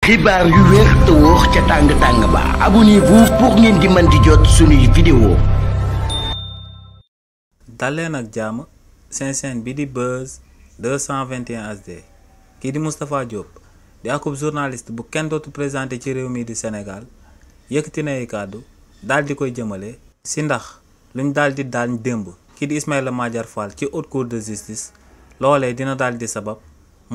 xibaar yu wér te wóor ca tàng ba abonnez-vous pour ngeen di mën di jot suñuy vidéo. daleen ak jàmm seen chaîne bi di Buzz 221 HD kii di Moustapha Diop di akub journaliste bu kenn dootu présenté ci réew mi di Sénégal yëkkati na ay kàddu daal di koy jëmale si ndax luñ daal di daan démb kii di Ismaïla Madior Fall ci haute cour de justice loolee dina daal di sabab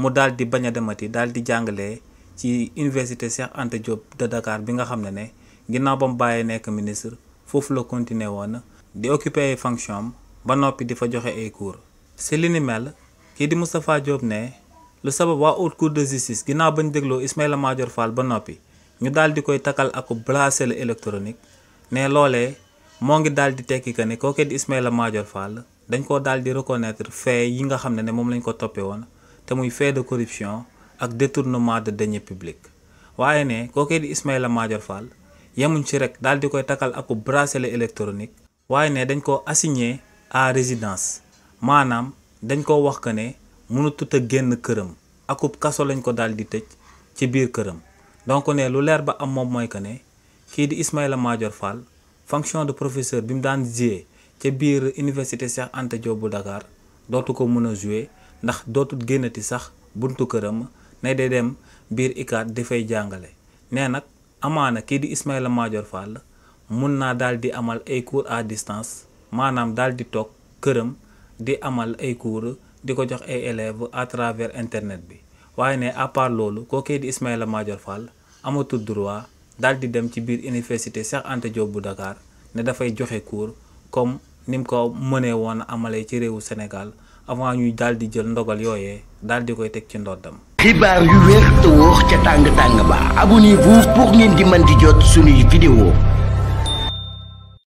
mu daal di bañ a demati daal di jàngalee ci université Cheikh Anta Diop de Dakar bi nga xam ne ginnaaw ba mu bàyyee nekk ministre foofu la continuer woon di occuper ay fonction am ba noppi di fa joxe ay cours. si li ni mel kii di Moustapha Diop ne lu sabab waa haute cour de justice ginnaaw bañ dégloo Ismaïla Madior Fall ba noppi ñu daal di koy takkal ak bracelet électronique ne loolee moo ngi daal di tekki que ne kooku di Ismaïla Madior Fall dañ koo daal di reconnaître fait yi nga xam ne moom lañ ko toppee woon te muy fait de corruption ak détournement de deniers publics waaye ne kooku di Ismaïla Madior Fall yemuñ ci rek daal di koy takkal ak bracelet électronique waaye ne dañ koo assigné à résidence maanaam dañ koo wax que ne mënutut a génn këram akub kaso lañ ko daal di tëj ci biir këram. donc ne lu leer ba am moom mooy que ne kii di Ismaïla Madior Fall fonction de professeur bi mu daan jouer ca biir université Cheikh Anta Diop bu Dakar dootu ko mën a jouer ndax dootul génnati sax buntu këram ne day dem biir ICAT di fay jàngale. nee nag amaana kii di Ismaïla Madior Fall mun naa daal di amal ay cours à distance maanaam daal di toog këram di amal ay cours di ko jox ay élèves à travers internet bi waaye ne à part loolu kookee di Ismaïla Madior Fall amatul droit daal di dem ci biir université Cheikh Anta Diop bu Dakar ne dafay joxe cours comme ni mu ko mënee woon amalee ci réewu Sénégal avant ñuy daal di jël ndogal yooyee daal di koy teg ci ndoddam. xibaar yu wér te wóor ca tàng ba abonnez-vous pour ngeen di mën di jot suñuy vidéo.